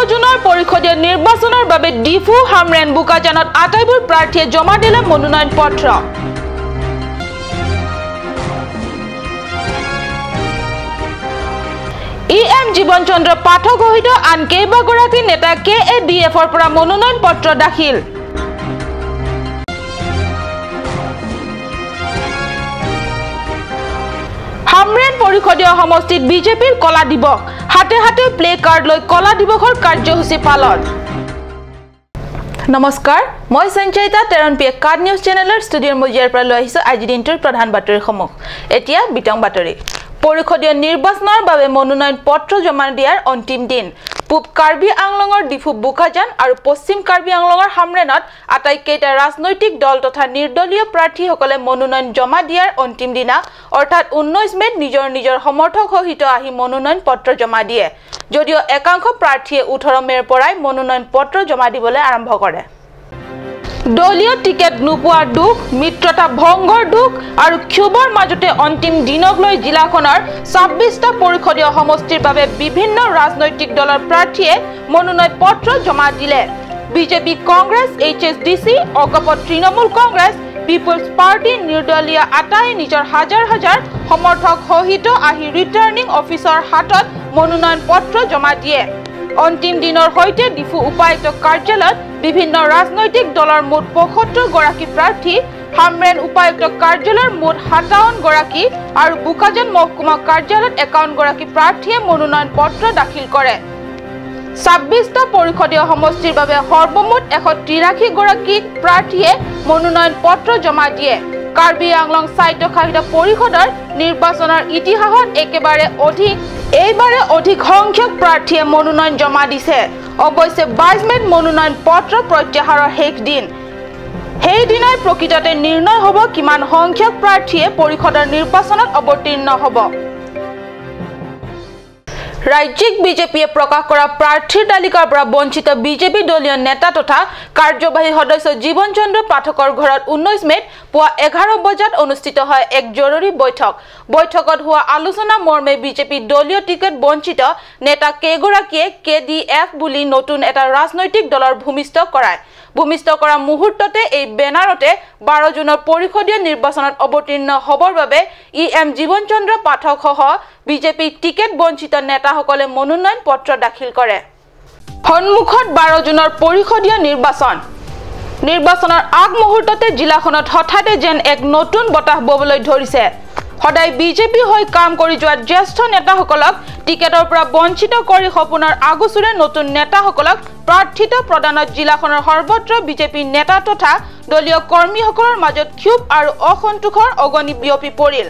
12 জুনৰ পৰিষদীয় নিৰ্বাচনৰ বাবে ডিফু হামৰেন বোকাজানত আটাইবোৰ প্ৰাৰ্থীয়ে জমা দিলে মনোনয়ন পত্ৰ। ই এম জীৱন চন্দ্ৰ পাঠক সহিত আন কেইবাগৰাকী নেতা কে এ ডি এফৰ পৰা মনোনয়ন পত্ৰ দাখিল। হামৰেন পৰিষদীয় সমষ্টিত বিজেপিৰ কলা দিৱস, হাতে হাতে প্লে কাৰ্ড লৈ কলা দিৱসৰ কাৰ্যসূচী পালন। নমস্কাৰ, মই সঞ্চয়িতা তেৰণপিয়ে কাৰ্ড নিউজ চেনেলৰ ষ্টুডিঅ'ৰ মজিয়াৰ পৰা লৈ আহিছোঁ আজিৰ দিনটোৰ প্ৰধান বাতৰিসমূহ। এতিয়া বিতং বাতৰি। পৰিষদীয় নিৰ্বাচনৰ বাবে মনোনয়ন পত্ৰ জমা দিয়াৰ অন্তিম দিন। পূব কাৰ্বি আংলঙৰ ডিফু বোকাজান আৰু পশ্চিম কাৰ্বি আংলঙৰ হামৰেনত আটাইকেইটা ৰাজনৈতিক দল তথা নিৰ্দলীয় প্ৰাৰ্থীসকলে মনোনয়ন জমা দিয়াৰ অন্তিম দিনা অৰ্থাৎ 19 মে'ত নিজৰ নিজৰ সমৰ্থক সহিত আহি মনোনয়ন পত্ৰ জমা দিয়ে। যদিও একাংশ প্ৰাৰ্থীয়ে 18 মে'ৰ পৰাই মনোনয়ন পত্ৰ জমা দিবলৈ আৰম্ভ কৰে। দলীয় টিকেট নোপোৱাৰ দুখ, মিত্ৰতা ভংগৰ দুখ আৰু ক্ষোভৰ মাজতে অন্তিম দিনক লৈ জিলাখনৰ 26টা পৰিষদীয় সমষ্টিৰ বাবে বিভিন্ন ৰাজনৈতিক দলৰ প্ৰাৰ্থীয়ে মনোনয়ন পত্ৰ জমা দিলে। BJP, Congress, H S D C, AGP, Trinamool Congress, People's Party, নিৰ্দলীয় আটাই নিজৰ হাজাৰ হাজাৰ সমৰ্থক সহিত আহি ৰিটাৰ্ণিং অফিচৰ হাতত মনোনয়ন পত্ৰ জমা দিয়ে। অন্তিম দিনৰ সৈতে ডিফু উপায়ুক্ত কাৰ্যালয়ত বিভিন্ন ৰাজনৈতিক দলৰ মুঠ 75 গৰাকী প্ৰাৰ্থী, হামৰেন উপায়ুক্ত কাৰ্যালয়ৰ মুঠ 57 গৰাকী আৰু বোকাজান মহকুমা কাৰ্যালয়ত 51 গৰাকী প্ৰাৰ্থীয়ে মনোনয়ন পত্ৰ দাখিল কৰে। 26টা পৰিষদীয় সমষ্টিৰ বাবে সৰ্বমুঠ 183 গৰাকী প্ৰাৰ্থীয়ে মনোনয়ন পত্ৰ জমা দিয়ে। কাৰ্বি আংলং স্বায়ত্তশাসিত পৰিষদৰ নিৰ্বাচনৰ ইতিহাসত একেবাৰে অধিক এইবাৰে অধিক সংখ্যক প্ৰাৰ্থীয়ে মনোনয়ন জমা দিছে। অৱশ্যে 22 মে'ত মনোনয়ন পত্ৰ প্ৰত্যাহাৰৰ শেষ দিন। সেইদিনাই প্ৰকৃততে নিৰ্ণয় হ'ব কিমান সংখ্যক প্ৰাৰ্থীয়ে পৰিষদৰ নিৰ্বাচনত অৱতীৰ্ণ হ'ব। ৰাজ্যিক বিজেপিয়ে প্ৰকাশ কৰা প্ৰাৰ্থীৰ তালিকাৰ পৰা বঞ্চিত বিজেপি দলীয় নেতা তথা কাৰ্যবাহী সদস্য জীৱন চন্দ্ৰ পাঠকৰ ঘৰত 19 মে'ত পুৱা 11 বজাত অনুষ্ঠিত হয় এক জৰুৰী বৈঠক। বৈঠকত হোৱা আলোচনা মৰ্মে বিজেপি দলীয় টিকেট বঞ্চিত নেতা কেইগৰাকীয়ে কে ডি এফ বুলি নতুন এটা ৰাজনৈতিক দলৰ ভূমিষ্ঠ কৰায়। ভূমিষ্ঠ কৰা মুহূৰ্ততে এই বেনাৰতে 12 জুনৰ পৰিষদীয় নিৰ্বাচনত অৱতীৰ্ণ হ'বৰ বাবে ই এম জীৱন চন্দ্ৰ পাঠকসহ বিজেপি টিকেট বঞ্চিত নেতাসকলে মনোনয়ন পত্ৰ দাখিল কৰে। সন্মুখত 12 জুনৰ পৰিষদীয় নিৰ্বাচন। নিৰ্বাচনৰ আগমুহূৰ্ততে জিলাখনত হঠাতে যেন এক নতুন বতাহ ববলৈ ধৰিছে। সদায় বিজেপি হৈ কাম কৰি যোৱা জ্যেষ্ঠ নেতাসকলক টিকেটৰ পৰা বঞ্চিত কৰি সপোনৰ আগচুৰে নতুন নেতাসকলক প্ৰাৰ্থিত্ব প্ৰদানত জিলাখনৰ সৰ্বত্ৰ বিজেপি নেতা তথা দলীয় কৰ্মীসকলৰ মাজত ক্ষোভ আৰু অসন্তোষৰ অগনি বিয়পি পৰিল।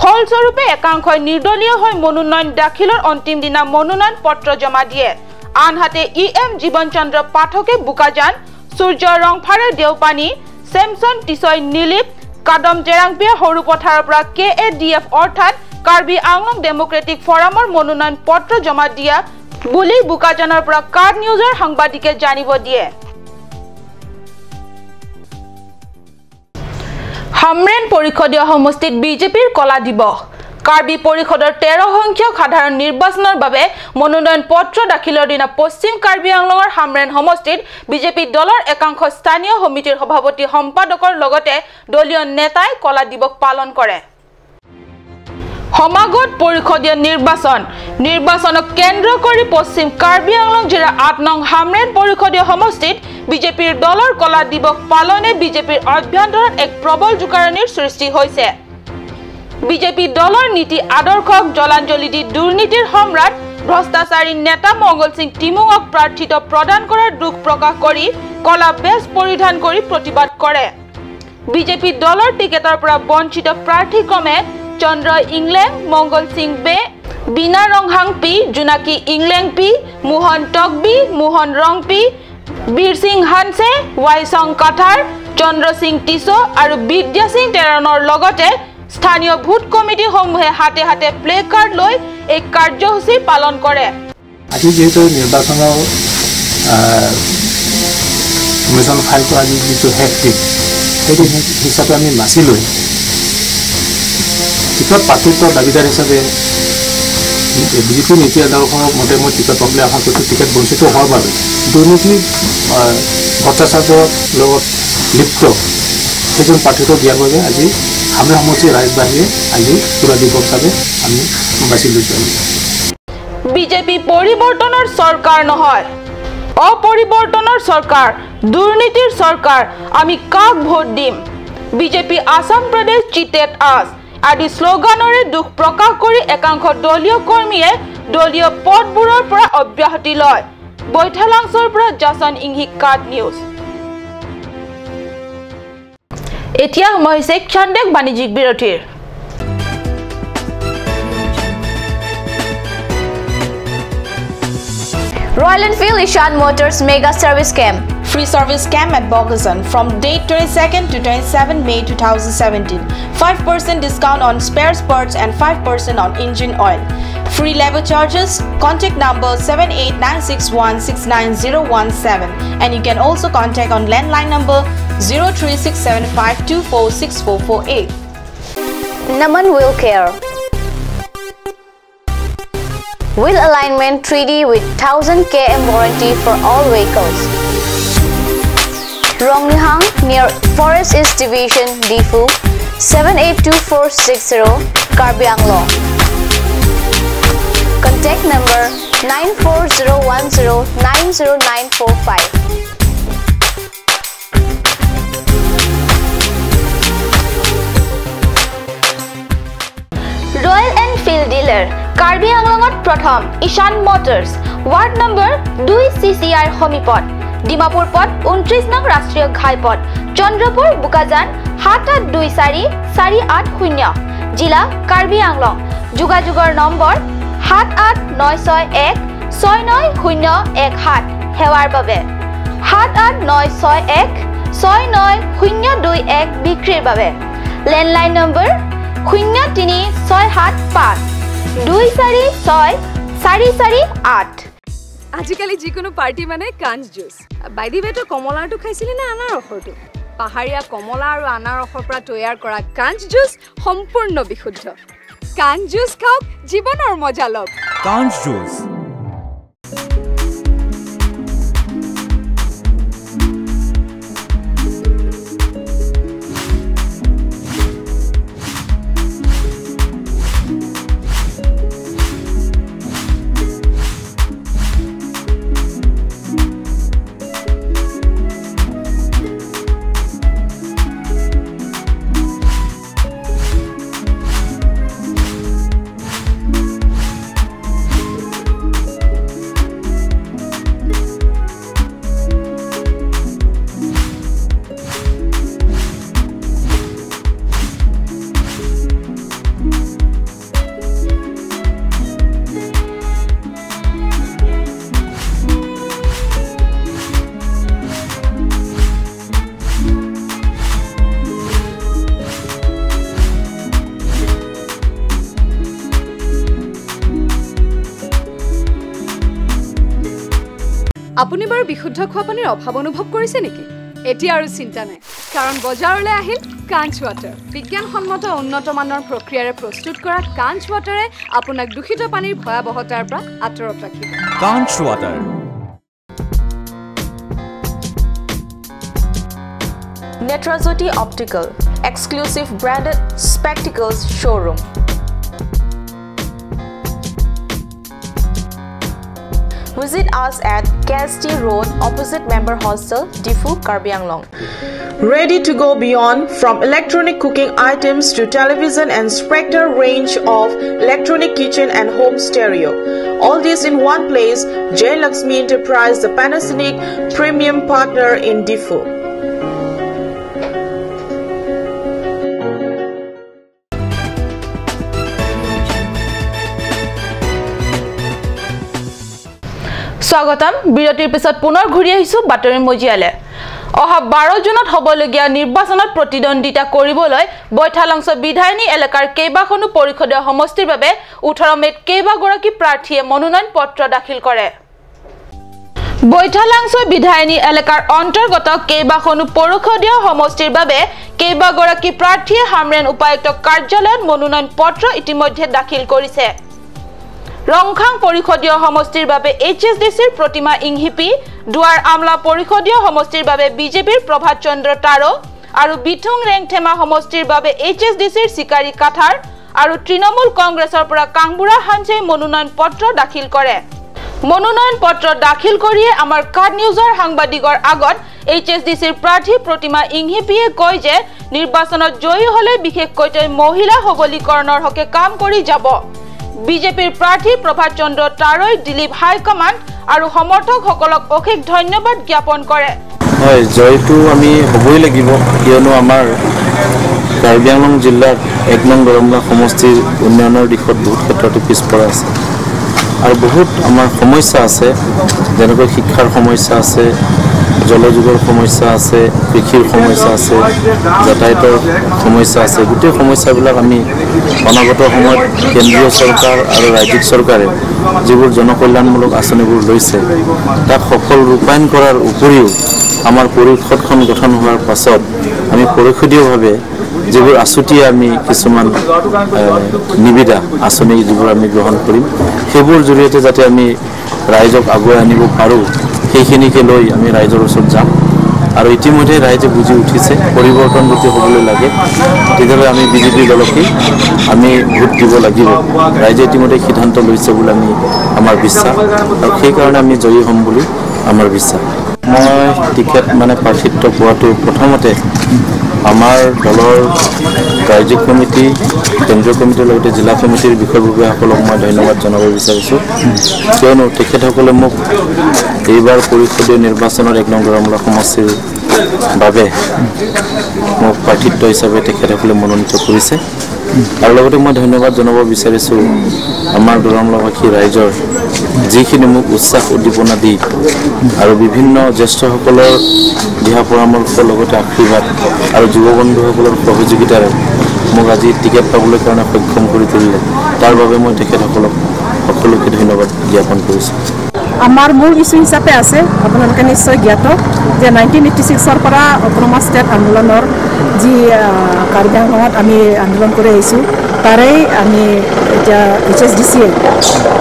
ফলস্বৰূপে একাংশই নিৰ্দলীয় হৈ মনোনয়ন দাখিলৰ অন্তিম দিনা মনোনয়ন পত্ৰ জমা দিয়ে। আনহাতে ই এম জীৱন চন্দ্ৰ পাঠকে বোকাজান, সূৰ্য ৰংফাৰে দেওপানী, চেমছন টিছয় নীলিপ, কাদম জেৰাংপিয়ে সৰুপথাৰৰ পৰা কে এ ডি এফ অৰ্থাৎ কাৰ্বি আংলং ডেমক্ৰেটিক ফৰামৰ মনোনয়ন পত্ৰ জমা দিয়া বুলি বোকাজানৰ পৰা কাৰ্ড নিউজৰ সাংবাদিকে জানিব দিয়ে। হামৰেন পৰিষদীয় সমষ্টিত বিজেপিৰ কলা দিৱস। কাৰ্বি পৰিষদৰ 13 সংখ্যক সাধাৰণ নিৰ্বাচনৰ বাবে মনোনয়ন পত্ৰ দাখিলৰ দিনা পশ্চিম কাৰ্বি আংলঙৰ হামৰেন সমষ্টিত বিজেপি দলৰ একাংশ স্থানীয় সমিতিৰ সভাপতি সম্পাদকৰ লগতে দলীয় নেতাই কলা দিৱস পালন কৰে। সমাগত পৰিষদীয় নিৰ্বাচন নিৰ্বাচনক কেন্দ্ৰ কৰি পশ্চিম কাৰ্বি আংলং জিলাৰ 8 নং হামৰেন পৰিষদীয় সমষ্টিত বিজেপিৰ দলৰ কলা দিৱস পালনে বিজেপিৰ অভ্যন্তৰত এক প্ৰবল জোকাৰণিৰ সৃষ্টি হৈছে। বিজেপি দলৰ নীতি আদৰ্শক জলাঞ্জলি দি দুৰ্নীতিৰ সম্ৰাট ভ্ৰষ্টাচাৰী নেতা মংগল সিং টিমুঙক প্ৰাৰ্থিত্ব প্ৰদান কৰাৰ দুখ প্ৰকাশ কৰি কলা বেজ পৰিধান কৰি প্ৰতিবাদ কৰে। বিজেপি দলৰ টিকেটৰ পৰা বঞ্চিত প্ৰাৰ্থী ক্ৰমে চন্দ্ৰ ইংলেং, মংগল সিং বে, বিনা ৰংহাংপি, জোনাকী ইংলেংপি, মোহন টকবি, মোহন ৰংপি, বীৰ সিং হানছে, ৱাইচং কাথাৰ, চন্দ্ৰ সিং টিছো আৰু বিদ্যা সিং তেৰণৰ লগতে স্থানীয় ভোট কমিটিসমূহে হাতে হাতে প্লে কাৰ্ড লৈ এই কাৰ্যসূচী পালন কৰে। আজি যিহেতু নিৰ্বাচনৰ নমিনেশ্যন ফাইল কৰা যিটো শেষ দিন, সেই দিন হিচাপে আমি বাছি লৈ টিকট প্ৰাৰ্থিত্বৰ দাবীদাৰ হিচাপে বিজেপি নীতি আদৰ্শৰ মতে মই টিকট পাম বুলি আশা কৰিছোঁ। টিকট বঞ্চিত হোৱাৰ বাবে দুৰ্নীতি ভ্ৰষ্টাচাৰৰ লগত লিপ্ত সেইজন প্ৰাৰ্থিত্ব দিয়াৰ বাবে আজি হামৰে সমষ্টিৰ ৰাইজবাসীয়ে আজি পুৰা দিৱস হিচাপে আমি বাছি লৈছোঁ। বিজেপি পৰিৱৰ্তনৰ চৰকাৰ নহয়, অপৰিৱৰ্তনৰ চৰকাৰ, দুৰ্নীতিৰ চৰকাৰ, আমি কাক ভোট দিম, বিজেপি আছাম প্ৰদেশ চিটেড আছ আদি শ্লোগানৰে দুখ প্ৰকাশ কৰি একাংশ দলীয় কৰ্মীয়ে দলীয় পদবোৰৰ পৰা অব্যাহতি লয়। বৈঠালাংছৰ পৰা জাছন ইংহি, কাট নিউজ। এতিয়া সময় হৈছে ক্ষন্তেক বাণিজ্যিক বিৰতিৰ। Royal Enfield Ishan Motors Mega Service Camp. Free service camp at Bogasan from date 22nd to 27 May 2017. 5% discount on spare parts and 5% on engine oil. Free labor charges. Contact number 7896169017 and you can also contact on landline number 03675246448. Naman Wheel Care. Wheel alignment 3D with 1000 km warranty for all vehicles. Rongnihang near Forest East Division, Difu, 782460, Karbi Anglong. Contact number 9401090945. Royal Enfield dealer Karbi আংলঙত প্ৰথম ঈশান Motors, ward number 2 CCR সমীপত, ডিমাপুৰ পথ 29 নং ৰাষ্ট্ৰীয় ঘাইপথ, চন্দ্ৰপুৰ বোকাজান 7824 480, জিলা কাৰ্বি আংলং। যোগাযোগৰ number 78961 69017। সেৱাৰ বাবে 78961 69021। বিক্ৰীৰ বাবে লেণ্ডলাইন নম্বৰ 03675 246 448। আজিকালি যিকোনো পাৰ্টি মানে কাঞ্চ জুচ। বাই the ৱে, তই কমলাৰটো খাইছিলি নে আনাৰসৰটো? পাহাৰীয়া কমলা আৰু আনাৰসৰ পৰা তৈয়াৰ কৰা কাঞ্চ জুচ সম্পূৰ্ণ বিশুদ্ধ। কাঞ্চ জুচ খাওক, জীৱনৰ মজা লওক। কাঞ্চ জুচ। আপুনি বাৰু বিশুদ্ধ খোৱা পানীৰ অভাৱ অনুভৱ কৰিছে নেকি? এতিয়া আৰু চিন্তা নাই, কাৰণ বজাৰলৈ আহিল কাঞ্চ ৱাটাৰ। বিজ্ঞানসন্মত উন্নত মানৰ প্ৰক্ৰিয়াৰে প্ৰস্তুত কৰা কাঞ্চ ৱাটাৰে আপোনাক দূষিত পানীৰ ভয়াৱহতাৰ পৰা আঁতৰত ৰাখিব। কাঞ্চ water. Netrajyoti Optical, exclusive branded spectacles showroom. Visit us at KST Road, opposite Member Hostel, Difu, Karbi Anglong. Ready to go beyond from electronic cooking items to television and Spectre range of electronic kitchen and home stereo. All this in one place, J Lakshmi Enterprise, the Panasonic premium partner in Difu. স্বাগতম। বিৰতিৰ পিছত পুনৰ ঘূৰি আহিছোঁ বাতৰি মজিয়ালে। অহা 12 জুনত হ'বলগীয়া নিৰ্বাচনত প্ৰতিদ্বন্দ্বিতা কৰিবলৈ বৈঠালাংছ বিধায়িনী এলেকাৰ কেইবাখনো পৰিষদীয় সমষ্টিৰ বাবে 18 মে'ত কেইবাগৰাকী প্ৰাৰ্থীয়ে মনোনয়ন পত্ৰ দাখিল কৰে। বৈঠালাংছ বিধায়িনী এলেকাৰ অন্তৰ্গত কেইবাখনো পৰিষদীয় সমষ্টিৰ বাবে কেইবাগৰাকী প্ৰাৰ্থীয়ে হামৰেন উপায়ুক্ত কাৰ্যালয়ত মনোনয়ন পত্ৰ ইতিমধ্যে দাখিল কৰিছে। ৰংখাং পৰিষদীয় সমষ্টিৰ বাবে এইচ এছ ডি চিৰ প্ৰতিমা ইংহিপি, দুৱাৰ আমলা পৰিষদীয় সমষ্টিৰ বাবে বিজেপিৰ প্ৰভাত চন্দ্ৰ তাৰো আৰু বিথুং ৰেংথেমা সমষ্টিৰ বাবে এইচ এছ ডি চিৰ চিকাৰী কাথাৰ আৰু তৃণমূল কংগ্ৰেছৰ পৰা কাংবুৰা হাঞ্চেই মনোনয়ন পত্ৰ দাখিল কৰে। মনোনয়ন পত্ৰ দাখিল কৰিয়ে আমাৰ কাট নিউজৰ সাংবাদিকৰ আগত এইচ এছ ডি চিৰ প্ৰাৰ্থী প্ৰতিমা ইংহিপিয়ে কয় যে নিৰ্বাচনত জয়ী হ'লে বিশেষকৈ তেওঁ মহিলা সবলীকৰণৰ হকে কাম কৰি যাব। বিজেপিৰ প্ৰাৰ্থী প্ৰভাত চন্দ্ৰ তাৰৈ দিলীপ হাইকমাণ্ড আৰু সমৰ্থকসকলক অশেষ ধন্যবাদ জ্ঞাপন কৰে। হয়, জয়টো আমি হ'বই লাগিব, কিয়নো আমাৰ কাৰ্বি আংলং জিলাৰ ১ নং দৰমলা সমষ্টিৰ উন্নয়নৰ দিশত বহুত ক্ষেত্ৰতে পিছপৰা আছে আৰু বহুত আমাৰ সমস্যা আছে, যেনেকৈ শিক্ষাৰ সমস্যা আছে, জলযোগৰ সমস্যা আছে, কৃষিৰ সমস্যা আছে, যাতায়াতৰ সমস্যা আছে। গোটেই সমস্যাবিলাক আমি অনাগত সময়ত কেন্দ্ৰীয় চৰকাৰ আৰু ৰাজ্যিক চৰকাৰে যিবোৰ জনকল্যাণমূলক আঁচনিবোৰ লৈছে তাক সফল ৰূপায়ণ কৰাৰ উপৰিও আমাৰ পৰিষদখন গঠন হোৱাৰ পাছত আমি পৰিষদীয়ভাৱে যিবোৰ আছুতীয়া আমি কিছুমান নিবিদা আঁচনি যিবোৰ আমি গ্ৰহণ কৰিম সেইবোৰ জৰিয়তে যাতে আমি ৰাইজক আগুৱাই আনিব পাৰোঁ সেইখিনিকে লৈ আমি ৰাইজৰ ওচৰত যাম। আৰু ইতিমধ্যে ৰাইজে বুজি উঠিছে পৰিৱৰ্তন যদি হ'বলৈ লাগে তেতিয়াহ'লে আমি বিজেপি দলকেই আমি ভোট দিব লাগিব। ৰাইজে ইতিমধ্যে সিদ্ধান্ত লৈছে বুলি আমি আমাৰ বিশ্বাস আৰু সেইকাৰণে আমি জয়ী হ'ম বুলি আমাৰ বিশ্বাস। মই টিকেট মানে প্ৰাৰ্থিত্ব পোৱাটো প্ৰথমতে আমাৰ দলৰ ৰাজ্যিক কমিটি, কেন্দ্ৰীয় কমিটিৰ লগতে জিলা কমিটিৰ বিষয়ববীয়াসকলক মই ধন্যবাদ জনাব বিচাৰিছোঁ, কিয়নো তেখেতসকলে মোক এইবাৰ পৰিষদীয় নিৰ্বাচনৰ ১ নং দৰমলা সমষ্টিৰ বাবে মোক প্ৰাৰ্থিত্ব হিচাপে তেখেতসকলে মনোনীত কৰিছে। আৰু লগতে মই ধন্যবাদ জনাব বিচাৰিছোঁ আমাৰ দৰমলাবাসী ৰাইজৰ যিখিনি মোক উৎসাহ উদ্দীপনা দি আৰু বিভিন্ন জ্যেষ্ঠসকলৰ দিহা পৰামৰ্শৰ লগতে আশীৰ্বাদ আৰু যুৱ বন্ধুসকলৰ সহযোগিতাৰে মোক আজি টিকেট পাবলৈ কাৰণে সক্ষম কৰি তুলিলে, তাৰ বাবে মই তেখেতসকলক সকলোকে ধন্যবাদ জ্ঞাপন কৰিছোঁ। আমাৰ মূল ইছ্যু হিচাপে আছে, আপোনালোকে নিশ্চয় জ্ঞাত যে 1986ৰ পৰা অট'নমাছ ষ্টেট আন্দোলনৰ যি কাৰ্বি আংলঙত আমি আন্দোলন কৰি আহিছোঁ, তাৰেই আমি এতিয়া এইচ এছ ডি চিয়ে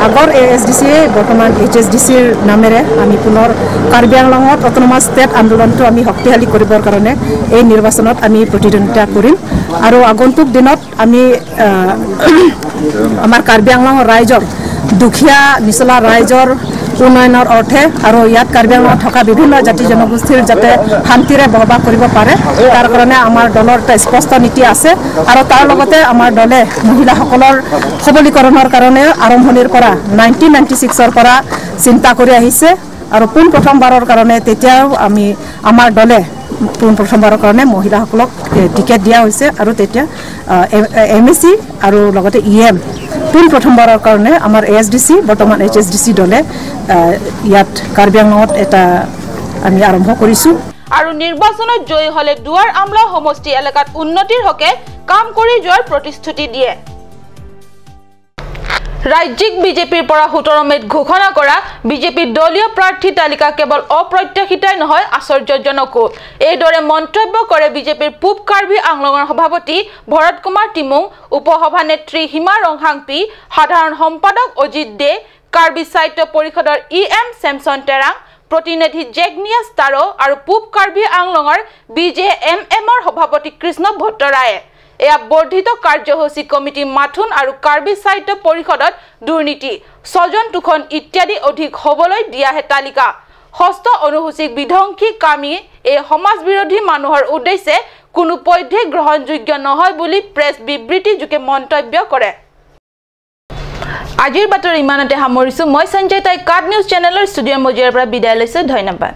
আগৰ এ এছ ডি চিয়ে বৰ্তমান এইচ এছ ডি চিৰ নামেৰে আমি পুনৰ কাৰ্বি আংলঙত অট'নমাছ ষ্টেট আন্দোলনটো আমি শক্তিশালী কৰিবৰ কাৰণে এই নিৰ্বাচনত আমি প্ৰতিদ্বন্দ্বিতা কৰিম। আৰু আগন্তুক দিনত আমি আমাৰ কাৰ্বি আংলঙৰ ৰাইজৰ দুখীয়া নিচলা ৰাইজৰ উন্নয়নৰ অৰ্থে আৰু ইয়াত কাৰ্বি আংলঙত থকা বিভিন্ন জাতি জনগোষ্ঠীৰ যাতে শান্তিৰে বসবাস কৰিব পাৰে তাৰ কাৰণে আমাৰ দলৰ এটা স্পষ্ট নীতি আছে। আৰু তাৰ লগতে আমাৰ দলে মহিলাসকলৰ সবলীকৰণৰ কাৰণে আৰম্ভণিৰ পৰা 1996ৰ পৰা চিন্তা কৰি আহিছে আৰু পোনপ্ৰথমবাৰৰ কাৰণে তেতিয়াও আমি আমাৰ দলে পোনপ্ৰথমবাৰৰ কাৰণে মহিলাসকলক টিকেট দিয়া হৈছে আৰু তেতিয়া এম এ চি আৰু লগতে ই এম পোনপ্ৰথমবাৰৰ কাৰণে আমাৰ এ এছ ডি চি বৰ্তমান এইচ এছ ডি চি দলে ইয়াত কাৰ্বি আংলঙত এটা আমি আৰম্ভ কৰিছোঁ। আৰু নিৰ্বাচনত জয়ী হ'লে দুৱাৰ আমলা সমষ্টি এলেকাত উন্নতিৰ হকে কাম কৰি যোৱাৰ প্ৰতিশ্ৰুতি দিয়ে। ৰাজ্যিক বিজেপিৰ পৰা ১৭ মে'ত ঘোষণা কৰা বিজেপিৰ দলীয় প্ৰাৰ্থী তালিকা কেৱল অপ্ৰত্যাশিতই নহয় আশ্চৰ্যজনকো, এইদৰে মন্তব্য কৰে বিজেপিৰ পূব কাৰ্বি আংলঙৰ সভাপতি ভৰত কুমাৰ তিমুং, উপসভানেত্ৰী হিমা ৰংহাংপি, সাধাৰণ সম্পাদক অজিত দে, কাৰ্বি সাহিত্য পৰিষদৰ ই এম চেমছন টেৰাং, প্ৰতিনিধি জেগনিয়াছ তাৰো আৰু পূব কাৰ্বি আংলঙৰ বি জে এম এমৰ সভাপতি কৃষ্ণ ভট্টৰায়ে। এয়া বৰ্ধিত কাৰ্যসূচী কমিটি মাথোন আৰু কাৰ্বি সাহিত্য পৰিষদত দুৰ্নীতি, স্বজন তোষণ ইত্যাদি অধিক হ'বলৈ দিয়াহে তালিকা। ষষ্ঠ অনুসূচীক বিধ্বংসী কামি এই সমাজ বিৰোধী মানুহৰ উদ্দেশ্যে কোনো পধ্যে গ্ৰহণযোগ্য নহয় বুলি প্ৰেছ বিবৃতিযোগে মন্তব্য কৰে। আজিৰ বাতৰি ইমানতে সামৰিছোঁ। মই সঞ্জয় তাই কাট নিউজ চেনেলৰ ষ্টুডিঅ' মজিয়াৰ পৰা বিদায় লৈছোঁ। ধন্যবাদ।